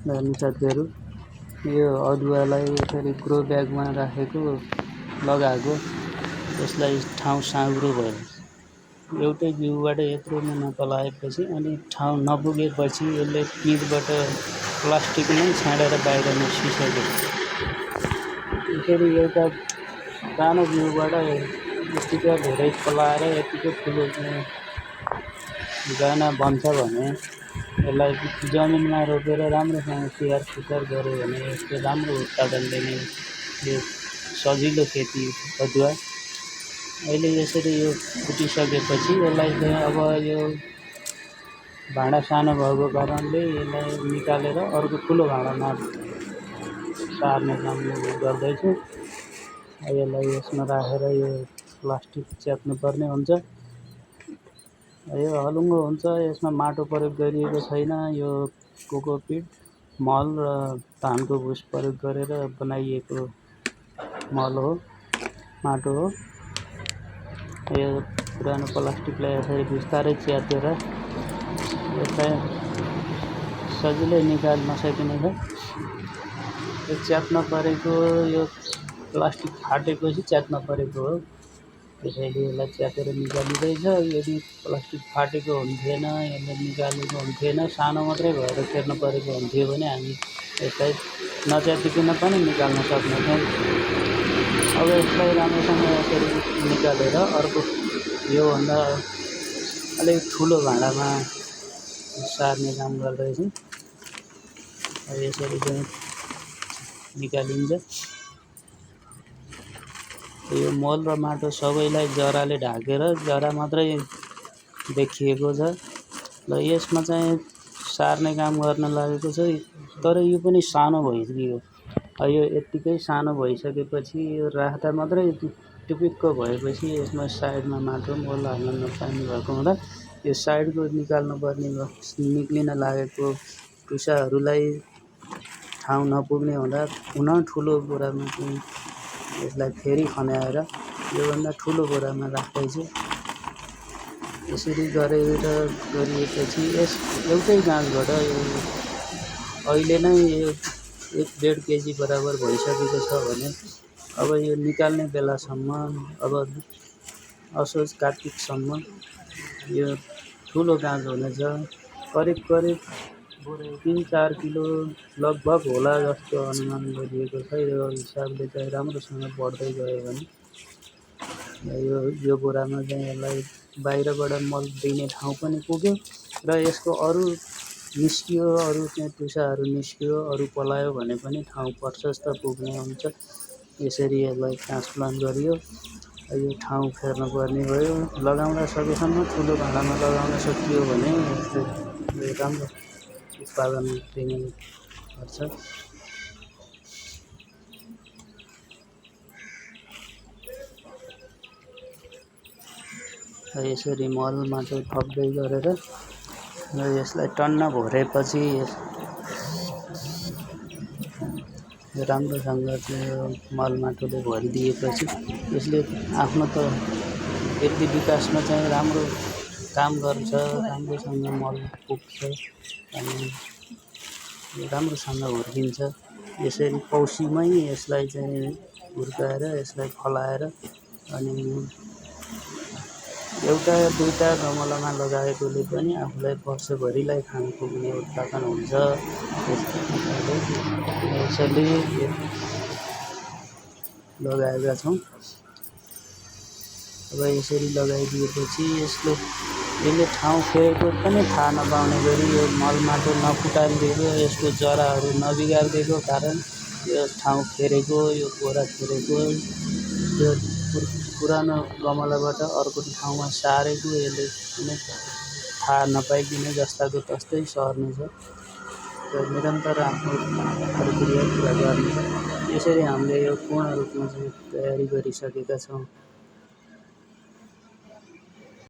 हेर्नु साथीहरू, यो अदुवालाई यसरी ग्रो ब्यागमा राखेको लगाएको, यसलाई ठाउँ साँघुरो भयो। एउटै बिउबाट यत्रो महिना पलाएपछि अनि ठाउँ नपुगेपछि यसले पिँधबाट प्लास्टिक नै छाडेर बाहिर निस्किसक्यो। यसरी एउटा सानो बिउबाट यतिका धेरै पलाएर यतिको ठुलो गाना बन्छ भने यसलाई जमिनमा रोपेर राम्रोसँग स्याहार सुसार गऱ्यो भने यसको राम्रो उत्पादन दिने यो सजिलो खेती अदुवा। अहिले यसरी यो फुटिसकेपछि यसलाई चाहिँ अब यो भाँडा सानो भएको कारणले यसलाई निकालेर अर्को ठुलो भाँडामा सार्ने काम गर्दैछु। यसलाई यसमा राखेर यो प्लास्टिक च्याप्नुपर्ने हुन्छ। यो हलुङ्गो हुन्छ, यसमा माटो प्रयोग गरिएको छैन। यो कोकोपिट मल र धानको भुस प्रयोग गरेर बनाइएको मल हो, माटो हो। यो पुरानो प्लास्टिकलाई यसरी बिस्तारै च्यातेर यसलाई सजिलै निकाल्न सकिनेछ। यो च्यात्न परेको, यो प्लास्टिक फाटेपछि च्यात्न परेको हो, त्यसैले यसलाई च्यातेर निकालिँदैछ। यदि प्लास्टिक फाटेको हुन्थेन, यसले निकालेको हुन्थेन, सानो मात्रै भएर फेर्नु परेको हुन्थ्यो भने हामी यसलाई नच्यातिकन पनि निकाल्न सक्नेछौँ। अब यसलाई राम्रोसँग यसरी निकालेर अर्को योभन्दा अलिक ठुलो भाँडामा सार्ने काम गर्दैछु। यसरी चाहिँ निकालिन्छ। यो मल र माटो सबैलाई जराले ढाकेर जरा मात्रै देखिएको छ र यसमा चाहिँ सार्ने काम गर्न लागेको छ। तर यो पनि सानो भइसक्यो। यो यत्तिकै सानो भइसकेपछि यो राख्दा मात्रै टुपिक्क भएपछि यसमा साइडमा माटो मल हाल्न नपाइने भएको हुँदा यो साइडको निक्लिन लागेको टुसाहरूलाई ठाउँ नपुग्ने हुँदा पुनः ठुलो बोरामा चाहिँ यसलाई फेरि खन्याएर योभन्दा ठुलो बोरामा राख्दैछु। यसरी गरिएपछि यस एउटै गाँसबाट यो अहिले नै यो 1.5 केजी बराबर भइसकेको छ भने अब यो निकाल्ने बेलासम्म, अब असोज कार्तिकसम्म यो ठुलो गाँस हुनेछ। करिब 3-4 किलो लगभग होला जस्तो अनुमान गरिएको छ। यो हिसाबले चाहिँ राम्रोसँग बढ्दै गयो भने यो बोरामा चाहिँ यसलाई बाहिरबाट मल दिने ठाउँ पनि पुग्यो र यसको अरू निस्कियो, अरू चाहिँ टुसाहरू निस्कियो, अरू पलायो भने पनि ठाउँ प्रशस्त पुग्ने हुन्छ। यसरी यसलाई ट्रान्सप्लान्ट गरियो। यो ठाउँ फेर्नुपर्ने भयो। लगाउँदा सकेसम्म ठुलो भाँडामा लगाउन सकियो भने राम्रो उत्पादन दिने गर्छ। यसरी मल माटो थप्दै गरेर यसलाई टन्न भरेपछि राम्रोसँग चाहिँ मल माटोले भरिदिएपछि यसले आफ्नो त वृद्धि विकासमा चाहिँ राम्रो काम गर्छ, राम्रोसँग मल पुग्छ अनि राम्रोसँग हुर्किन्छ। यसरी पौषीमै यसलाई चाहिँ हुर्काएर यसलाई फलाएर अनि एउटा दुईटा गमलामा लगाएकोले पनि आफूलाई वर्षभरिलाई खान पुग्ने उत्पादन हुन्छ। यसैले लगाएका छौँ। अब यसरी लगाइदिएपछि यसले ठाउँ फेरेको पनि थाहा नपाउने गरी यो मल माटो नफुटाइदिएको, यसको जराहरू नबिगारिदिएको कारण यो ठाउँ फेरेको, यो बोरा फेरेको, यो पुरानो गमलाबाट अर्को ठाउँमा सारेको यसले कुनै थाहा नपाइकन जस्ताको तस्तै सर्नेछ र निरन्तर आफ्नो प्रक्रिया पुरा गर्नेछ। यसरी हामीले यो पूर्ण रूपमा चाहिँ तयारी गरिसकेका छौँ।